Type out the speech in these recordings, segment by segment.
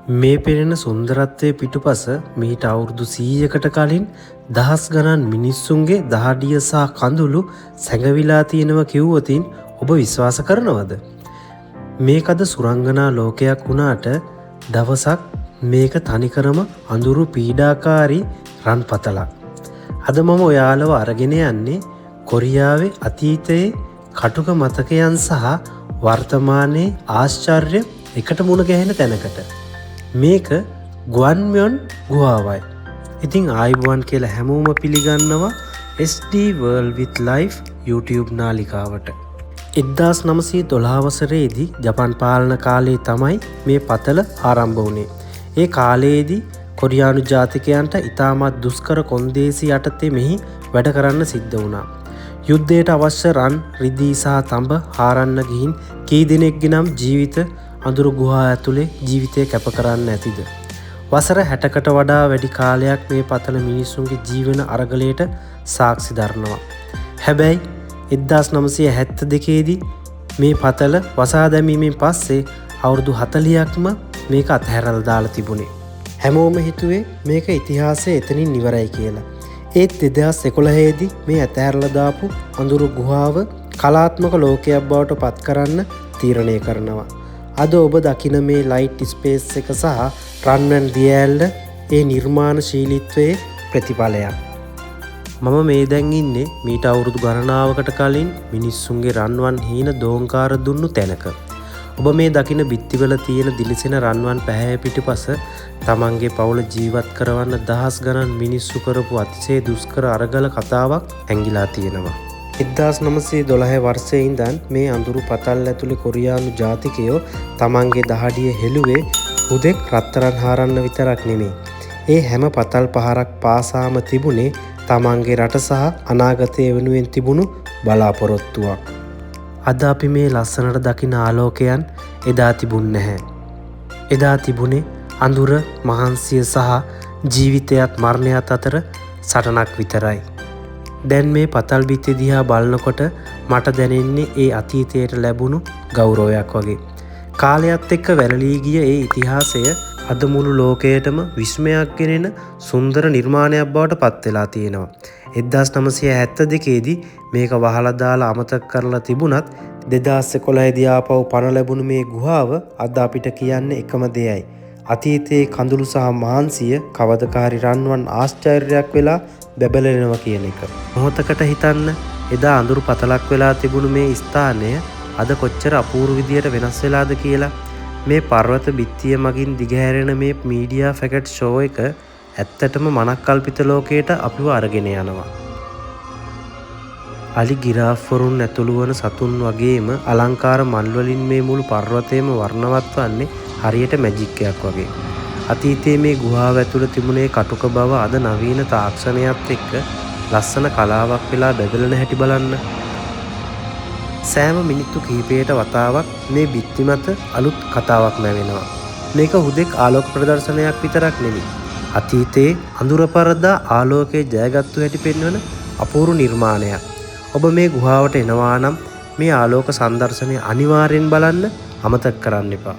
මේ පෙනෙන සුන්දරත්වයේ පිටුපස මීට අවුරුදු 100කට කලින් දහස් ගණන් මිනිස්සුන්ගේ දහඩිය සහ කඳුළු සැඟවිලා තියෙනවා කිව්වොතින් ඔබ විශ්වාස කරනවද? මේක අද සුරංගනා ලෝකයක් වුණාට දවසක් මේක තනිකරම අඳුරු පීඩාකාරී රන් පතලක්. අද මම ඔයාලව අරගෙන යන්නේ කොරියාවේ අතීතයේ කටුක මතකයන් සහ වර්තමානයේ ආශ්චර්ය එකට මුණ ගැහෙන තැනකට. මේක ග්වන්ම්යොන් ගුහාවයි. ඉතින් ආයුබෝවන් කියලා හැමෝම පිළිගන්නවා SD World with Life YouTube නාලිකාවට. 1912 වසරේදී ජපන් පාලන කාලයේ තමයි මේ පතල ආරම්භ වුණේ. ඒ කාලයේදී කොරියානු ජාතිකයන්ට ඉතාමත් දුෂ්කර කොන්දේසි යටතේ මෙහි වැඩ කරන්න සිද්ධ වුණා. යුද්ධයට අවශ්‍ය රන්, රිදී සහ තඹ හාරන්න ගිහින් කී දෙනෙක්ගේ නම් ජීවිත අඳුරු ගුහා ඇතුලේ ජීවිතය කැප කරන්න ඇතිද? වසර 60කට වඩා වැඩි කාලයක් මේ පතල මිනිස්සුන්ගේ ජීවන අරගලයට සාක්ෂි දරනවා. හැබැයි 1972 මේ පතල වසා දැමීමෙන් පස්සේ අවුරුදු 40ක්ම මේක අතහැරලා දාලා තිබුණේ. හැමෝම හිතුවේ මේක ඉතිහාසය එතනින් ඉවරයි කියලා. ඒත් 2011 මේ අතහැරලා දාපු අඳුරු ගුහාව කලාත්මක ලෝකයක් බවට පත් කරන්න තීරණය කරනවා. අද ඔබ දකින මේ ලයිට් ස්පේස් එක සහ රන්වන් දියඇල්ල ඒ නිර්මාණශීලීත්වයේ ප්‍රතිඵලයක්. මම මේ දැන් ඉන්නේ මීට අවුරුදු ගණනාවකට කලින් මිනිස්සුන්ගේ රන්වන් හීන දෝංකාර දුන්නු තැනක. ඔබ මේ දකින බිත්තිවල තියෙන දිලිසෙන රන්වන් පැහැය පිටුපස තමන්ගේ පවුල ජීවත් කරවන්න දහස් ගණන් මිනිස්සු කරපු අතිශය දුෂ්කර අරගල කතාවක් ඇඟිලා තියෙනවා. 1912 වර්ෂයේ ඉඳන් මේ අඳුරු පතල් ඇතුලේ කොරියානු ජාතිකයෝ තමන්ගේ දහඩිය හෙළුවේ හුදෙක් රත්තරන් හාරන්න විතරක් නෙමෙයි. ඒ හැම පතල් පහරක් පාසාම තිබුණේ තමන්ගේ රට සහ අනාගතය වෙනුවෙන් තිබුණු බලාපොරොත්තුවක්. අද අපි මේ ලස්සනට දකින ආලෝකයන් එදා තිබුණ නැහැ. එදා තිබුණේ අඳුර, මහන්සිය සහ ජීවිතයත් මරණයත් අතර සටනක් විතරයි. දැන් මේ පතල් බිත්ති දිහා බලනකොට මට දැනෙන්නේ ඒ අතීතයට ලැබුණු ගෞරවයක් වගේ. කාලයත් එක්ක වැළලී ගිය ඒ ඉතිහාසය අද මුළු ලෝකයටම විස්මයක් ගෙනෙන සුන්දර නිර්මාණයක් බවට පත් වෙලා තියෙනවා. 1972 මේක වහලා දාලා අමතක කරලා තිබුණත් 2011 ආපහු පණ ලැබුණු මේ ගුහාව අද අපිට කියන්නේ එකම දෙයයි. අතීතයේ කඳුළු සහ මහන්සිය කවදකාරි රන්වන් ආශ්චර්යයක් වෙලා බැබලෙනවා කියන එක. මොහොතකට හිතන්න එදා අඳුරු පතලක් වෙලා තිබුණු මේ ස්ථානය අද කොච්චර අපූර්ව විදියට වෙනස් වෙලාද කියලා. මේ පර්වත බිත්තිය මගින් දිගහැරෙන මේ මීඩියා ෆැකට් ෂෝ එක ඇත්තටම මනක්කල්පිත ලෝකයට අපිව අරගෙන යනවා. අලි ගිරාෆ්වරුන් ඇතුළු වන සතුන් වගේම අලංකාර මල් වලින් මේ මුළු පර්වතයම වර්ණවත් වන්නේ හරියට මැජික් එකක් වගේ. අතීතයේ මේ ගුහාව ඇතුළ තිබුණේ කටුක බව අද නවීන තාක්ෂණයත් එක්ක ලස්සන කලාවක් වෙලා බැබලෙන හැටි බලන්න. සෑම මිනිත්තු කිහිපයකට වතාවක් මේ බිත්ති මත අලුත් කතාවක් මැවෙනවා. මේක හුදෙක් ආලෝක ප්‍රදර්ශනයක් විතරක් නෙමෙයි. අතීතයේ අඳුර පරදා ආලෝකයේ ජයගත්තු හැටි පෙන්වන අපූර්ව නිර්මාණයක්. ඔබ මේ ගුහාවට එනවා නම් මේ ආලෝක සංදර්ශනය අනිවාර්යෙන් බලන්න අමතක කරන්න එපා.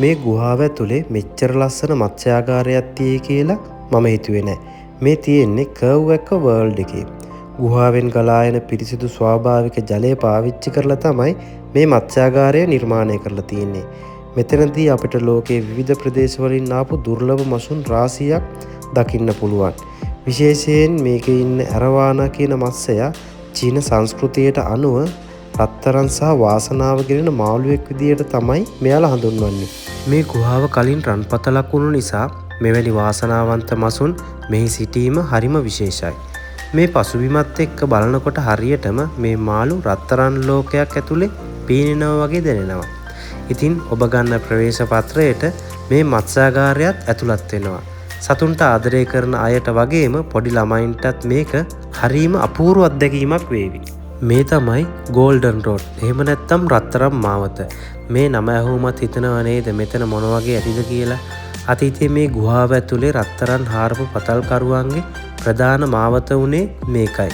මේ ගුහාව ඇතුලේ මෙච්චර ලස්සන මත්ස්‍යාගාරයක් තියෙයි කියලා මම හිතුවේ නෑ. මේ තියෙන්නේ කර්ව් එක වර්ල්ඩ් එකේ. ගුහාවෙන් ගලා එන පිරිසිදු ස්වාභාවික ජලය පාවිච්චි කරලා තමයි මේ මත්ස්‍යාගාරය නිර්මාණය කරලා තියෙන්නේ. මෙතනදී අපිට ලෝකයේ විවිධ ප්‍රදේශවලින් ආපු දුර්ලභ මසුන් රාශියක් දකින්න පුළුවන්. විශේෂයෙන් මේකේ ඉන්න ඇරවානා කියන මත්ස්‍යයා චීන සංස්කෘතියට අනුව රත්තරන් සහ වාසනාව ගෙනෙන මාළුවෙක් විදියට තමයි මෙයාලා හඳුන්වන්නේ. මේ ගුහාව කලින් රන් පතලක් වුණු නිසා මෙවැනි වාසනාවන්ත මසුන් මෙහි සිටීම හරිම විශේෂයි. මේ පසුබිමත් එක්ක බලනකොට හරියටම මේ මාළු රත්තරන් ලෝකයක් ඇතුලේ පීනනවා වගේ දැනෙනවා. ඉතින් ඔබ ගන්න ප්‍රවේශ පත්‍රයට මේ මත්ස්‍යාගාරයත් ඇතුළත් වෙනවා. සතුන්ට ආදරය කරන අයට වගේම පොඩි ළමයින්ටත් මේක හරීම අපූර්ව අත්දැකීමක් වේවි. මේ තමයි ගෝල්ඩන් රෝඩ්. එහෙම නැත්නම් රත්තරන් මාවත. මේ නම ඇහුවමත් හිතනව නේද මෙතන මොන වගේ ඇතිද කියලා. අතීතයේ මේ ගුහාව ඇතුලේ රත්තරන් හාරපු පතල්කරුවන්ගේ ප්‍රධාන මාවත වුණේ මේකයි.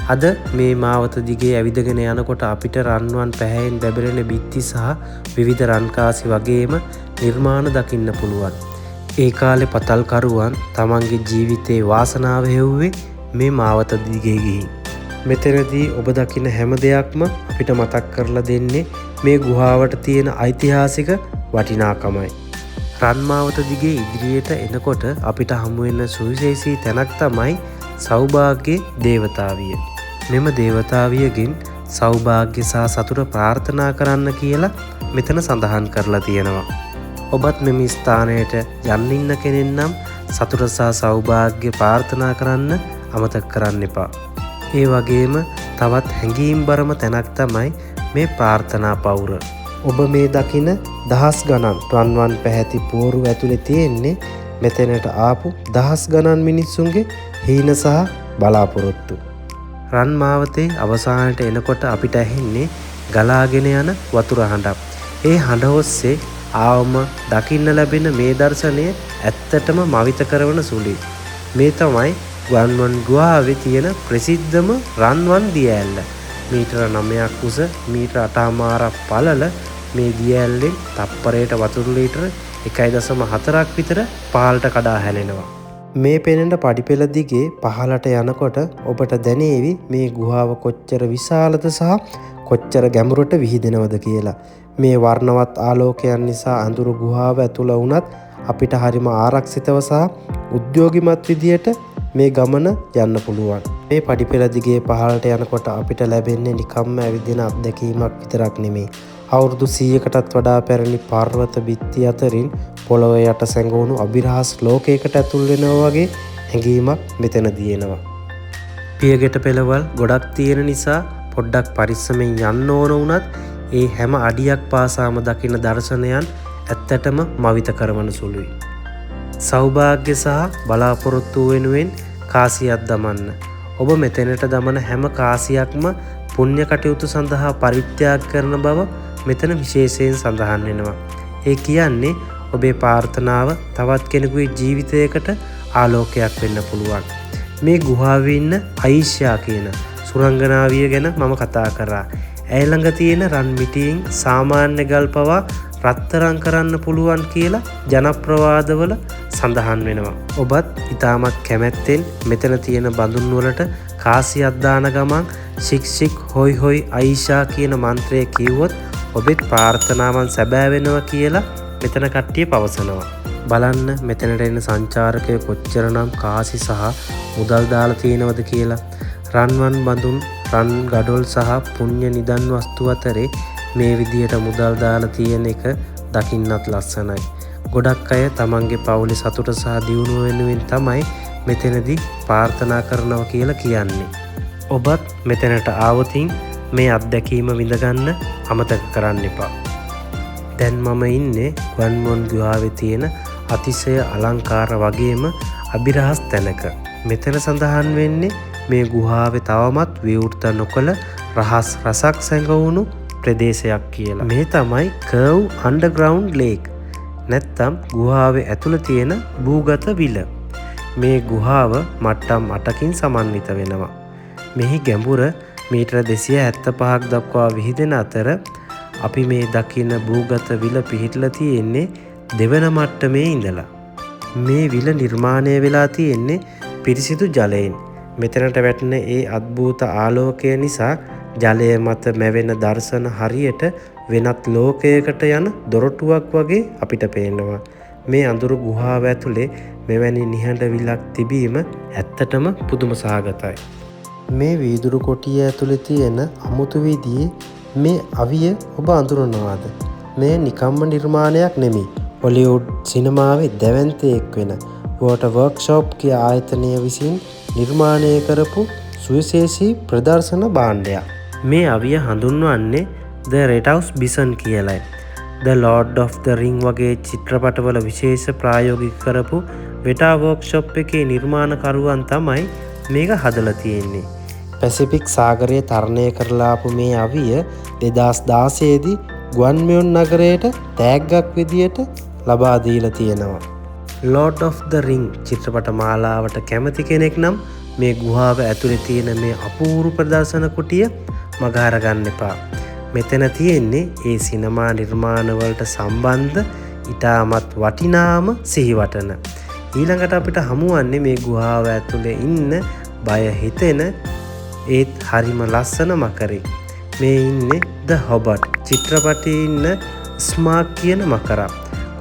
අද මේ මාවත දිගේ ඇවිදගෙන යනකොට අපිට රන්වන් පැහැයෙන් බැබලෙන බිත්ති සහ විවිධ රන්කාසි වගේම නිර්මාණ දකින්න පුළුවන්. ඒ කාලේ පතල්කරුවන් තමන්ගේ ජීවිතේ වාසනාව හෙව්වේ මේ මාවත දිගේ ගිහින්. මෙතනදී ඔබ දකින හැම දෙයක්ම අපිට මතක් කරලා දෙන්නේ මේ ගුහාවට තියෙන ඓතිහාසික වටිනාකමයි. රන් මාවත දිගේ ඉදිරියට එනකොට අපිට හමු වෙන සුවිශේෂී තැනක් තමයි සෞභාග්‍ය දේවතාවිය. මෙම දේවතාවියගෙන් සෞභාග්‍ය සහ සතුට ප්‍රාර්ථනා කරන්න කියලා මෙතන සඳහන් කරලා තියෙනවා. ඔබත් මෙම ස්ථානයට යන්න ඉන්න කෙනෙක් නම් සතුට සහ සෞභාග්‍ය ප්‍රාර්ථනා කරන්න අමතක කරන්න එපා. ඒ වගේම තවත් හැඟීම්බරම තැනක් තමයි මේ ප්‍රාර්ථනා පවුර. ඔබ මේ දකින දහස් ගණන් රන්වන් පැහැති පුවරු ඇතුලේ තියෙන්නේ මෙතැනට ආපු දහස් ගණන් මිනිස්සුන්ගේ හීන සහ බලාපොරොත්තු. රන් මාවතේ අවසානයට එනකොට අපිට ඇහෙන්නේ ගලාගෙන යන වතුර හඬක්. ඒ හඬ ඔස්සේ ආවම දකින්න ලැබෙන මේ දර්ශනය ඇත්තටම මවිත කරවන සුළුයි. මේ තමයි ගුවන්වන් ගුහාවේ තියෙන ප්‍රසිද්ධම රන්වන් දිය ඇල්ල. මීටර 9ක් උස, මීටර 8.5ක් පළල මේ දිය ඇල්ලෙන් තප්පරයට වතුර ලීටර 1.4ක් විතර පහළට කඩා හැලෙනවා. මේ පෙනෙන පඩිපෙළ දිගේ පහළට යනකොට ඔබට දැනේවි මේ ගුහාව කොච්චර විශාලද සහ කොච්චර ගැඹුරට විහිදෙනවද කියලා. මේ වර්ණවත් ආලෝකයන් නිසා අඳුරු ගුහාව ඇතුළ වුණත් අපිට හරිම ආරක්ෂිතව සහ උද්‍යෝගිමත් විදියට මේ ගමන යන්න පුළුවන්. මේ පඩිපෙළ දිගේ පහළට යනකොට අපිට ලැබෙන්නේ නිකම්ම ඇවිදින අත්දැකීමක් විතරක් නෙමෙයි. අවුරුදු 100කටත් වඩා පැරණි පර්වත බිත්ති අතරින් පොළොව යට සැඟවුණු අභිරහස් ලෝකයකට ඇතුල් වෙනවා වගේ හැඟීමක් මෙතනදී එනවා. පියගැට පෙළවල් ගොඩක් තියෙන නිසා පොඩ්ඩක් පරිස්සමෙන් යන්න ඕන වුණත් ඒ හැම අඩියක් පාසාම දකින දර්ශනයන් ඇත්තටම මවිත කරවන සුළුයි. සෞභාග්‍ය සහ බලාපොරොත්තු වෙනුවෙන් කාසියක් දමන්න. ඔබ මෙතැනට දමන හැම කාසියක්ම පුණ්‍ය කටයුතු සඳහා පරිත්‍යාග කරන බව මෙතන විශේෂයෙන් සඳහන් වෙනවා. ඒ කියන්නේ ඔබේ ප්‍රාර්ථනාව තවත් කෙනෙකුගේ ජීවිතයකට ආලෝකයක් වෙන්න පුළුවන්. මේ ගුහාවේ ඉන්න අයිෂා කියන සුරංගනාවිය ගැන මම කතා කරා. ඇය ළඟ තියෙන රන් මිටියෙන් සාමාන්‍ය ගල් පවා රත්තරන් කරන්න පුළුවන් කියලා ජනප්‍රවාදවල සඳහන් වෙනවා. ඔබත් ඉතාමත් කැමැත්තෙන් මෙතන තියෙන බඳුන් වලට කාසියක් දාන ගමන් ශික් ශික් හොයි හොයි අයිෂා කියන මන්ත්‍රය කිව්වොත් ඔබෙත් ප්‍රාර්ථනාවන් සැබෑ වෙනවා කියලා මෙතන කට්ටිය පවසනවා. බලන්න මෙතනට එන සංචාරකයෝ කොච්චරනම් කාසි සහ මුදල් දාලා තියෙනවද කියලා. රන්වන් බඳුන්, රන් ගඩොල් සහ පුණ්‍ය නිදන් වස්තු අතරේ මේ විදියට මුදල් දාලා තියෙන එක දකින්නත් ලස්සනයි. ගොඩක් අය තමන්ගේ පවුලේ සතුට සහ දියුණුව වෙනුවෙන් තමයි මෙතනදී ප්‍රාර්ථනා කරනවා කියලා කියන්නේ. ඔබත් මෙතනට ආවොතින් මේ අත්දැකීම විඳගන්න අමතක කරන්න එපා. දැන් මම ඉන්නේ ගුවන්මොන් ගුහාවේ තියෙන අතිශය අලංකාර වගේම අභිරහස් තැනක. මෙතන සඳහන් වෙන්නේ මේ ගුහාවේ තවමත් විවෘත නොකළ රහස් රසක් සැඟවුණු ප්‍රදේශයක් කියලා. මේ තමයි කර්ව් අන්ඩර්ග්‍රවුන්ඩ් ලේක්. නැත්තම් ගුහාවේ ඇතුළ තියෙන භූගත විල. මේ ගුහාව මට්ටම් 8කින් සමන්විත වෙනවා. මෙහි ගැඹුර මීටර 275ක් දක්වා විහිදෙන අතර අපි මේ දකින භූගත විල පිහිටලා තියෙන්නේ දෙවන මට්ටමේ ඉඳලා. මේ විල නිර්මාණය වෙලා තියෙන්නේ පිරිසිදු ජලයෙන්. මෙතනට වැටෙන ඒ අద్භූත ආලෝකය නිසා ජලය මත මැවෙන දර්ශන හරියට වෙනත් ලෝකයකට යන දොරටුවක් වගේ අපිට පේනවා. මේ අඳුරු ගුහාව ඇතුලේ මෙවැනි නිහඬ විලක් තිබීම ඇත්තටම පුදුම සහගතයි. මේ වීදුරු කොටිය ඇතුලේ තියෙන අමුතු විදිහේ මේ අවිය ඔබ අඳුරනවාද? මේ නිකම්ම නිර්මාණයක් නෙමෙයි. හොලිවුඩ් සිනමාවේ දැවැන්තයෙක් වෙන වෝටර් වර්ක්ෂොප් කිය ආයතනය විසින් නිර්මාණය කරපු සුවිශේෂී ප්‍රදර්ශන භාණ්ඩයක්. මේ අවිය හඳුන්වන්නේ ද රෙටවුස් බිසන් කියලයි. The Lord of the Ring වගේ චිත්‍රපටවල විශේෂ ප්‍රායෝගික කරපු වෙටා වර්ක්ෂොප් එකේ නිර්මාණකරුවන් තමයි මේක හදලා තියෙන්නේ. පැසිෆික් සාගරය තරණය කරලා ආපු මේ අවිය 2016 දී ගුවන්මියොන් නගරයට තෑග්ගක් විදියට ලබා දීලා තියෙනවා. Lord of the Ring චිත්‍රපට මාලාවට කැමති කෙනෙක් නම් මේ ගුහාව ඇතුලේ තියෙන මේ අපූර්ව ප්‍රදර්ශන කුටිය මගහර ගන්න එපා. මෙතන තියෙන්නේ ඒ සිනමා නිර්මාණවලට සම්බන්ධ ඉතාමත් වටිනාම සිහිවටන. ඊළඟට අපිට හමුවන්නේ මේ ගුහාව ඇතුලේ ඉන්න බය හිතෙන ඒත් හරිම ලස්සන මකරෙක්. මේ ඉන්නේ The Hobbit චිත්‍රපටයේ ඉන්න ස්මාග් කියන මකරා.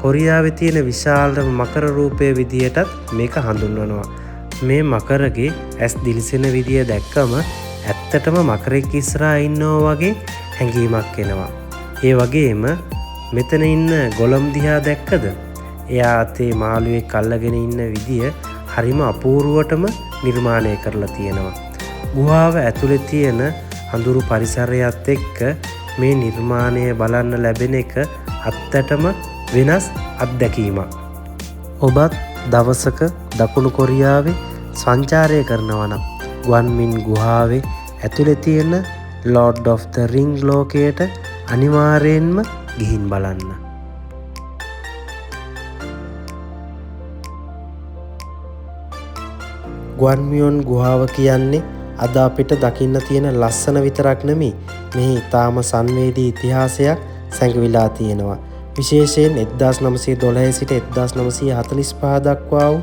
කොරියාවේ තියෙන විශාලම මකර රූපය විදියටත් මේක හඳුන්වනවා. මේ මකරගේ ඇස් දිලිසෙන විදිය දැක්කම ඇත්තටම මකරෙක් ඉස්සරහා ඉන්නවා වගේ හැඟීමක් එනවා. ඒ වගේම මෙතන ඉන්න ගොලම් දිහා දැක්කද? එයා අතේ මාළුවෙක් අල්ලගෙන ඉන්න විදිය හරිම අපූර්වටම නිර්මාණය කරලා තියෙනවා. ගුහාව ඇතුලේ තියෙන අඳුරු පරිසරයත් එක්ක මේ නිර්මාණය බලන්න ලැබෙන එක ඇත්තටම වෙනස් අත්දැකීමක්. ඔබත් දවසක දකුණු කොරියාවේ සංචාරය කරනවා නම් ගුවන්මින් ගුහාවේ ඇතුලේ තියෙන Lord of the Ring ලෝකයට අනිවාර්යයෙන්ම ගිහින් බලන්න. ගුවන්මියොන් ගුහාව කියන්නේ අද අපිට දකින්න තියෙන ලස්සන විතරක් නෙමෙයි, මෙහි ඉතාම සංවේදී ඉතිහාසයක් සැඟවිලා තියෙනවා. විශේෂයෙන් 1912 සිට 1945 දක්වා වූ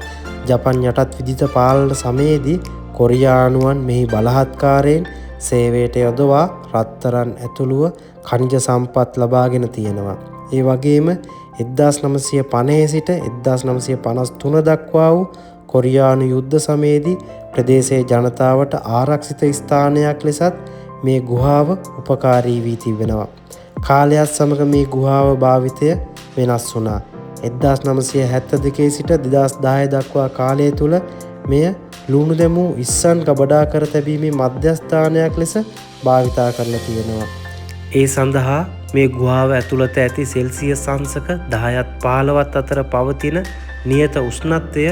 ජපන් යටත් විජිත පාලන සමයේදී කොරියානුවන් මෙහි බලහත්කාරයෙන් සේවයට යොදවා රත්තරන් ඇතුළුව ඛනිජ සම්පත් ලබාගෙන තියෙනවා. ඒ වගේම 1950 සිට 1953 දක්වා වූ කොරියානු යුද්ධ සමයේදී ප්‍රදේශයේ ජනතාවට ආරක්ෂිත ස්ථානයක් ලෙසත් මේ ගුහාව උපකාරී වී තිබෙනවා. කාලයත් සමග මේ ගුහාව භාවිතය වෙනස් වුණා. 1972 සිට 2010 දක්වා කාලය තුළ මෙය ලුණු දැමූ ඉස්සන් ගබඩා කර තැබීමේ මධ්‍යස්ථානයක් ලෙස භාවිතා කරලා තියෙනවා. ඒ සඳහා මේ ගුහාව ඇතුළත ඇති සෙල්සියස් අංශක 10ත් 15ත් අතර පවතින නියත උෂ්ණත්වය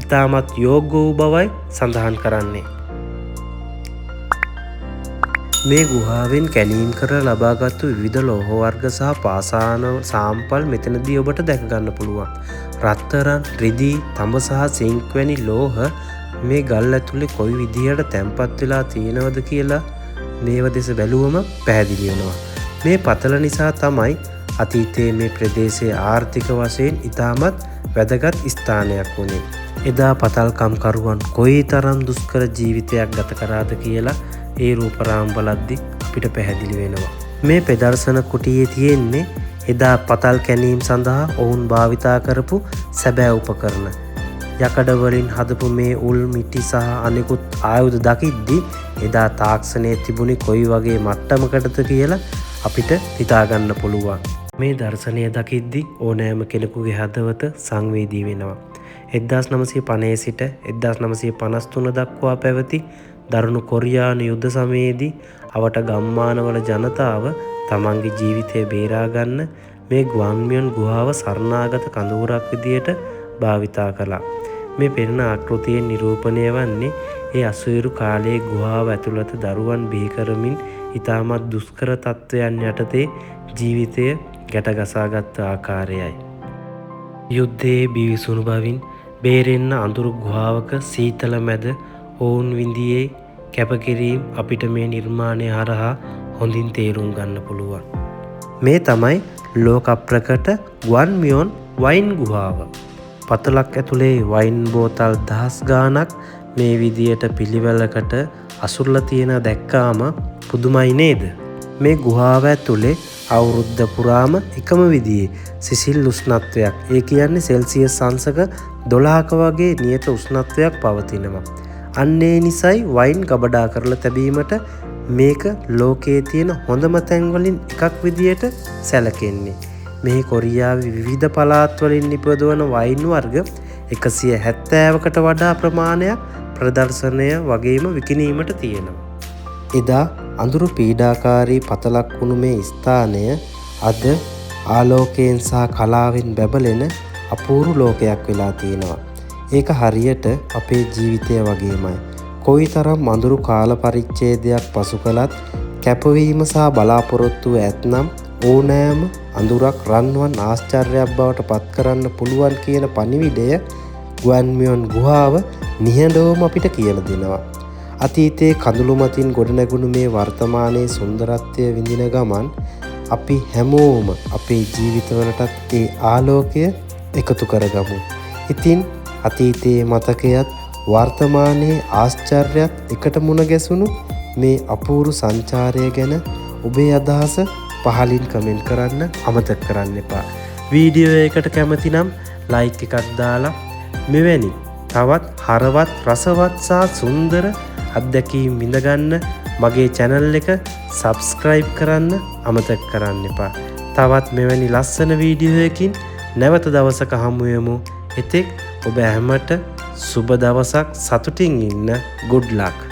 ඉතාමත් යෝග්‍ය වූ බවයි සඳහන් කරන්නේ. මේ ගුහාවෙන් කැණීම් කර ලබාගත්තු විවිධ ලෝහ වර්ග සහ පාෂාණ සාම්පල් මෙතනදී ඔබට දැක ගන්න පුළුවන්. රත්තරන්, රිදී, තඹ සහ සිංක් වැනි ලෝහ මේ ගල් ඇතුලේ කොයි විදිහට තැන්පත් වෙලා තියෙනවද කියලා මේව දෙස බැලුවම පැහැදිලි වෙනවා. මේ පතල නිසා තමයි අතීතයේ මේ ප්‍රදේශයේ ආර්ථික වශයෙන් ඉතාමත් වැදගත් ස්ථානයක් වුණේ. එදා පතල්කම්කරුවන් කොයි තරම් දුෂ්කර ජීවිතයක් ගත කරාද කියලා ඒ රූපරාම බලද්දි අපිට පැහැදිලි වෙනවා. මේ ප්‍රදර්ශන කුටියේ තියෙන්නේ එදා පතල් කැණීම් සඳහා ඔවුන් භාවිතා කරපු සැබෑ උපකරණ. යකඩ වලින් හදපු මේ උල් මිටි සහ අනෙකුත් ආයුධ දකිද්දි එදා තාක්ෂණය තිබුණේ කොයි වගේ මට්ටමකටද කියලා අපිට හිතාගන්න පුළුවන්. මේ දර්ශනය දකිද්දි ඕනෑම කෙනෙකුගේ හදවත සංවේදී වෙනවා. 1950 සිට 1953 දක්වා පැවති දරුණු කොරියානු යුද්ධ සමයේදී අවට ගම්මානවල ජනතාව තමන්ගේ ජීවිතය බේරා ගන්න මේ ගුවන්මියොන් ගුහාව සරණාගත කඳවුරක් විදියට භාවිතා කළා. මේ පෙනෙන ආකෘතියෙන් නිරූපණය වන්නේ ඒ අසීරු කාලයේ ගුහාව ඇතුළත දරුවන් බිහි කරමින් ඉතාමත් දුෂ්කර තත්ත්වයන් යටතේ ජීවිතය ගැටගසාගත් ආකාරයයි. යුද්ධයේ බිවිසුණු බවින් බේරෙන්න අඳුරු ගුහාවක සීතල මැද ඔවුන් විඳියේ කැපකිරීම් අපිට මේ නිර්මාණය හරහා හොඳින් තේරුම් ගන්න පුළුවන්. මේ තමයි ලෝක ප්‍රකට ගුවන්මියොන් වයින් ගුහාව. පතලක් ඇතුලේ වයින් බෝතල් දහස් ගාණක් මේ විදියට පිළිවෙලකට අසුරලා තියෙන දැක්කාම පුදුමයි නේද? මේ ගුහාව ඇතුලේ අවුරුද්ද පුරාම එකම විදිහේ සිසිල් උෂ්ණත්වයක්, ඒ කියන්නේ සෙල්සියස් අංශක 12ක වගේ නියත උෂ්ණත්වයක් පවතිනවා. අන්න ඒ නිසයි වයින් ගබඩා කරලා තැබීමට මේක ලෝකයේ තියෙන හොඳම තැන් වලින් එකක් විදියට සැලකෙන්නේ. මෙහි කොරියාවේ විවිධ පළාත් වලින් නිපදවන වයින් වර්ග 170කට වඩා ප්‍රමාණයක් ප්‍රදර්ශනය වගේම විකිණීමට තියෙනවා. එදා අඳුරු පීඩාකාරී පතලක් වුණු මේ ස්ථානය අද ආලෝකයෙන් සහ කලාවෙන් බැබලෙන අපූරු ලෝකයක් වෙලා තියෙනවා. ඒක හරියට අපේ ජීවිතය වගේමයි. කොයිතරම් අඳුරු කාල පරිච්ඡේදයක් පසු කළත් කැපවීම සහ බලාපොරොත්තුව ඇත්නම් ඕනෑම අඳුරක් රන්වන් ආශ්චර්යයක් බවට පත් කරන්න පුළුවන් කියන පණිවිඩය ගුවන්මියොන් ගුහාව නිහඬවම අපිට කියලා දෙනවා. අතීතයේ කඳුළු මතින් ගොඩනැගුණු මේ වර්තමානයේ සුන්දරත්වය විඳින ගමන් අපි හැමෝම අපේ ජීවිතවලටත් ඒ ආලෝකය එකතු කරගමු. ඉතින් අතීතයේ මතකයත් වර්තමානයේ ආශ්චර්යත් එකට මුණ ගැසුණු මේ අපූරු සංචාරය ගැන ඔබේ අදහස පහලින් කමෙන්ට් කරන්න අමතක කරන්න එපා. වීඩියෝ එකට කැමති නම් ලයික් එකක් දාලා මෙවැනි තවත් හරවත්, රසවත් සහ සුන්දර අත්දැකීම් විඳගන්න මගේ චැනල් එක සබ්ස්ක්‍රයිබ් කරන්න අමතක කරන්න එපා. තවත් මෙවැනි ලස්සන වීඩියෝ එකකින් නැවත දවසක හමු වෙමු. එතෙක් ඔබ හැමට සුබ දවසක්, සතුටින් ඉන්න. Good luck.